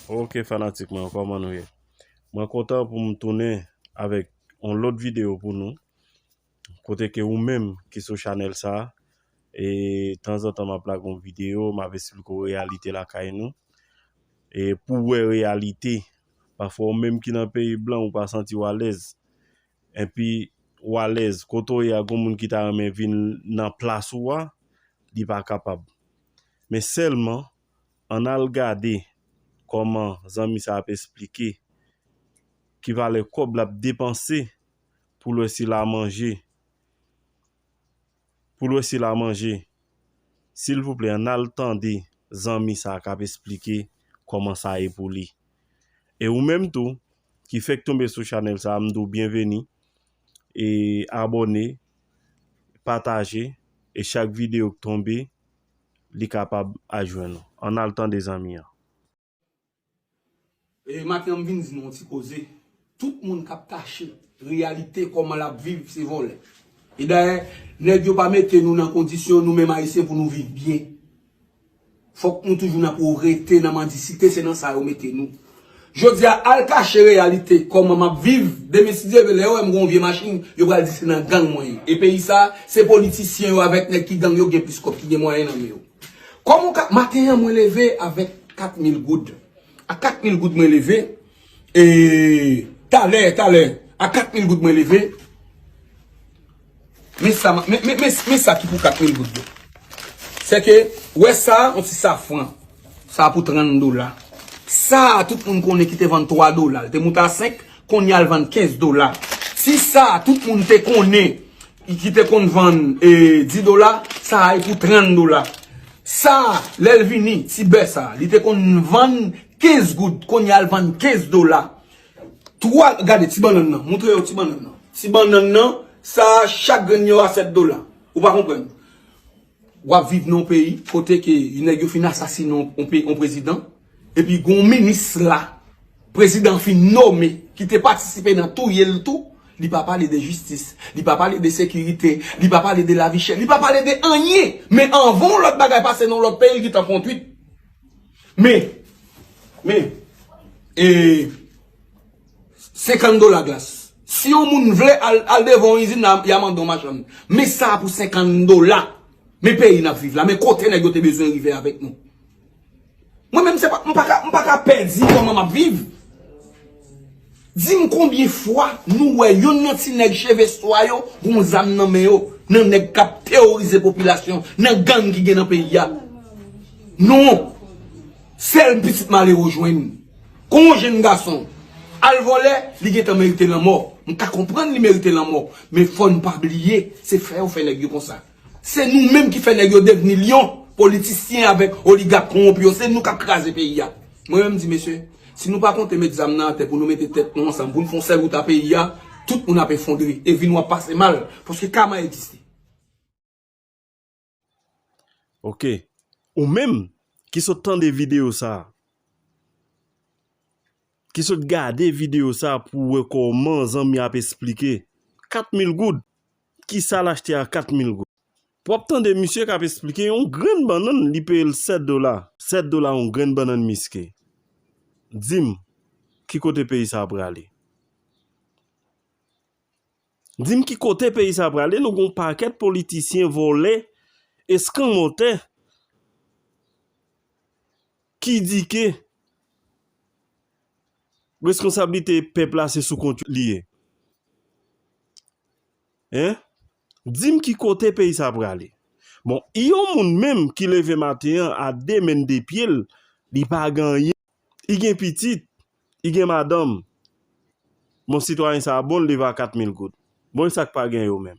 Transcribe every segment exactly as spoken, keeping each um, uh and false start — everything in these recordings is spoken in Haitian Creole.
Ok, fanatik mwen, kòman nou ye? Mwen kontan pou m tounen avèk yon lòt videyo pou nou. Kote ke ou menm ki sou chanèl sa, e tanzantan m ap lage yon videyo, m ap esplike w reyalite lakay nou. E pou w wè reyalite, pafwa ou menm ki nan peyi blan, ou pa santi w alèz. Epi w alèz, kote w ye a, gon moun ki ta renmen vin nan plas ou a, li pa kapab. Men sèlman, ann al gade kòman zanmi sa ap esplike ki valè kòb l ap depanse pou l wè si l a manje. Pou l wè si l a manje. Silvouplè, ann al tande zanmi sa k ap esplike kòman sa ye pou li. E ou menm tou, ki fèk tonbe sou chanèl sa, m di w byenveni, e abòne, pataje, e chak videyo k tonbe, li kapab al jwenn ou. Ann al tande zanmi an. E maten an, m vin di nou yon ti koze. Tout moun k ap kache reyalite kòman l ap viv, se vòlè. E dayè, nèg yo pa mete nou nan kondisyon, nou menm Ayisyen, pou nou viv byen. Fòk nou toujou nan povrete, nan mandisite, se nan sa yo mete nou. Jodi a, al kache reyalite kòman m ap viv, demen si Dye vle, lè yo wè m gen yon vye machin, yo pral di se nan gang mwen ye. E peyi sa, se politisyen yo avèk nèg ki gang yo gen plis kòb, ki gen mwayen nan men yo. Kòman w ka, maten an, mwen leve avèk kat mil goud. A kat mil goud mwen leve, e, talè, talè, a kat mil goud mwen leve. Men sa, men, men, men, men sa ki pou kat mil goud yo. Se ke, wè sa, yon ti safran. Sa pou trant dola. Sa, tout moun konnen ki te vann twa dola. Li te moute a senk, kounye a l vann kenz dola. Ti sa, tout moun te konnen, ki te konn vann, e, dis dola, sa a pou trant dola. Sa, lè l vini, ti bè sa, li te konn vann kenz goud, kounye a l vann kenz dola. Twa, gade ti bannann nan, montre yo ti bannann nan. Ti bannann nan, sa a, chak grenn yo a sèt dola. Ou pa konprann? W ap viv nan yon peyi kote ke nèg yo fin asasinen yon, yon pe-, yon prezidan, epi gon minis la, prezidan an fin nome, ki te patisipe nan touye l tou, li pa pale de jistis, li pa pale de sekirite, li pa pale de lavi chè, li pa pale de anyen. Men anvan yon lòt bagay pase nan yon lòt peyi, l gentan kontwit. Men, men, e, senkant dola glas. Si yon moun vle al, al devan yon izin, y a, y a mande yon machann. Men sa pou senkant dola. Men peyi n ap viv la, men kote nèg yo te bezwen rive avèk nou. Mwen menm, se pa, m pa ka, m pa ka pèdi kòman m ap viv. Di m konbyen fwa nou wè yonn nan ti nèg cheve swa yo gon zam nan men yo, nan nèg k ap teworize popilasyon, nan gang ki gen nan peyi a. Non. Sèl pitit malere w jwenn. Kon yon jenn gason al vòlè, li gentan merite lanmò. M ka konprann li merite lanmò, men fò n pa bliye, se fè yo fè nèg yo konsa. Se nou menm ki fè nèg yo devni lyon, politisyen avèk oligak kowonpi yo. Se nou k ap kraze peyi a. Mwen menm, m di, mesye, si nou pa konte met zam nan atè pou nou mete tèt nou ansanm, pou n fè yon sèl wout a peyi a, tout moun ap efondre, e vi nou ap pase mal, paske kama egziste. Ok. Ou menm ki sot tande videyo sa a, ki sot gade videyo sa a pou w wè kòman zanmi ap esplike kat mil goud, kisa l achte a kat mil goud. W ap tande misye k ap esplike yon grenn bannann, li peye l sèt dola. Sèt dola yon grenn bannann miske. Di m, ki kote peyi sa a prale? Di m ki kote peyi sa a prale, nou gon pakèt politisyen vòlè, eskanmòtè, ki di ke reskonsablite pèp la se sou kont li ye. Hein? Di m ki kote peyi sa a prale. Bon, yon moun menm ki leve maten an a de men de pye l, li pa gen anyen. Li gen pitit, li gen madanm. Bon, sitwayen sa a bon, l leve a kat mil goud. Bon, e sa k pa gen yo menm?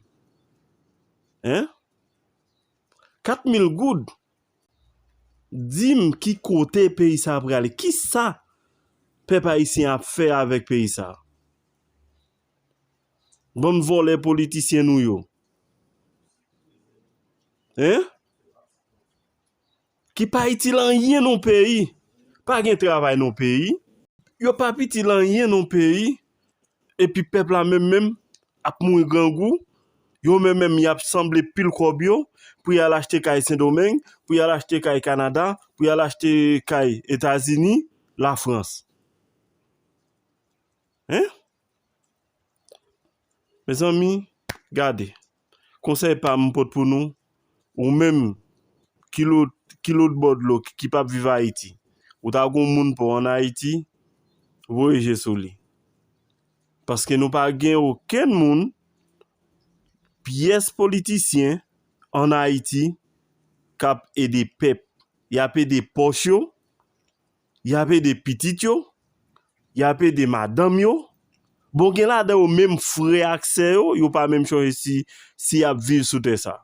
Hein? Kat mil goud? Di m ki kote peyi sa a prale? Kisa pèp ayisyen ap fè avèk peyi sa a? Bann vòlè politisyen nou yo. Hein? Ki pa itil anyen nan peyi. Pa gen travay nan peyi. Yo p ap itil anyen nan peyi. Epi pèp la menm menm ap mouri grangou. Yo menm menm y ap sanble pil kòb yo pou y al achte kay Sendomeng, pou y al achte kay Kanada, pou y al achte kay Etazini. Lafrans. Hein? Mezanmi, gade. Konsèy pa m pot pou nou, ou menm ki lòt, ki lòt bò dlo, ki p ap viv Ayiti, ou ta gon moun pa w ann Ayiti, voye je sou li. Paske nou pa gen okenn moun, pyès politisyen ann Ayiti k ap ede pèp. Y ap ede pòch yo, y ap ede pitit yo, y ap ede madanm yo. Bon, gen ladan yo menm frè ak sè yo, yo pa menm chonje si, si y ap viv sou tè sa.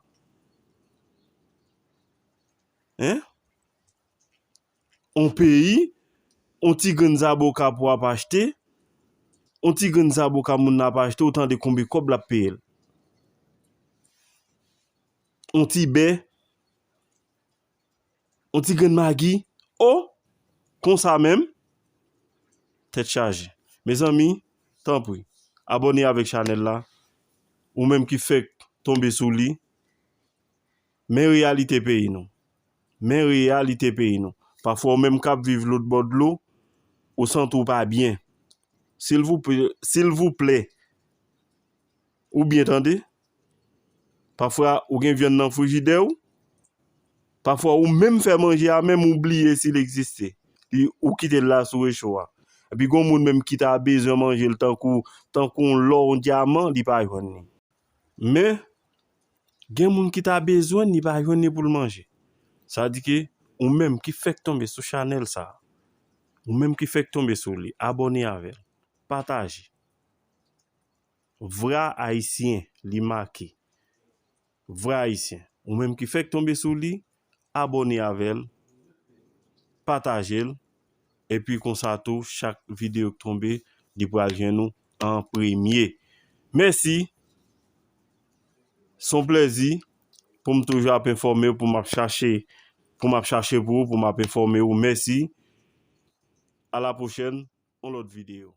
Hein? On peyi, on ti grenn zaboka pou w ap achte, on ti grenn zaboka moun nan ap achte, ou tande konbe kòb l ap peye l. On ti bè, on ti grenn magi, o, konsa menm, tèt chaje. Mezanmi, tanpri, abòne avèk chanèl la, ou menm ki fèk tonbe sou li, men reyalite peyi nou. Men reyalite peyi nou. Pafwa ou menm k ap viv lòt bò dlo, ou santi w pa byen. Silvouplè, silvouplè, ou byen tande? Pafwa ou gen vyann nan frijidè w, pafwa ou menm fè manje a menm ou bliye si l egziste. Li, ou kite l la sou recho a. Epi gon moun menm ki ta bezwen manje l tankou, tankou yon lò, yon dyaman, li pa jwenn li. Men, gen moun ki ta bezwen, li pa jwenn li pou l manje. Sa di ke ou menm ki fèk tonbe sou chanèl sa, ou menm ki fèk tonbe sou li, abòne avè l, pataje. Vra Ayisyen, li make. Vra Ayisyen. Ou menm ki fèk tonbe sou li, abòne avè l, pataje l, epi konsa tou, chak videyo k tonbe, li pral jwenn ou an premye. Mèsi. Se yon plèzi pou m toujou ap enfòme w, pou m ap chache, pou m ap chache pou ou, pou m ap enfòme w. Mèsi. A la pwochèn, yon lòt videyo.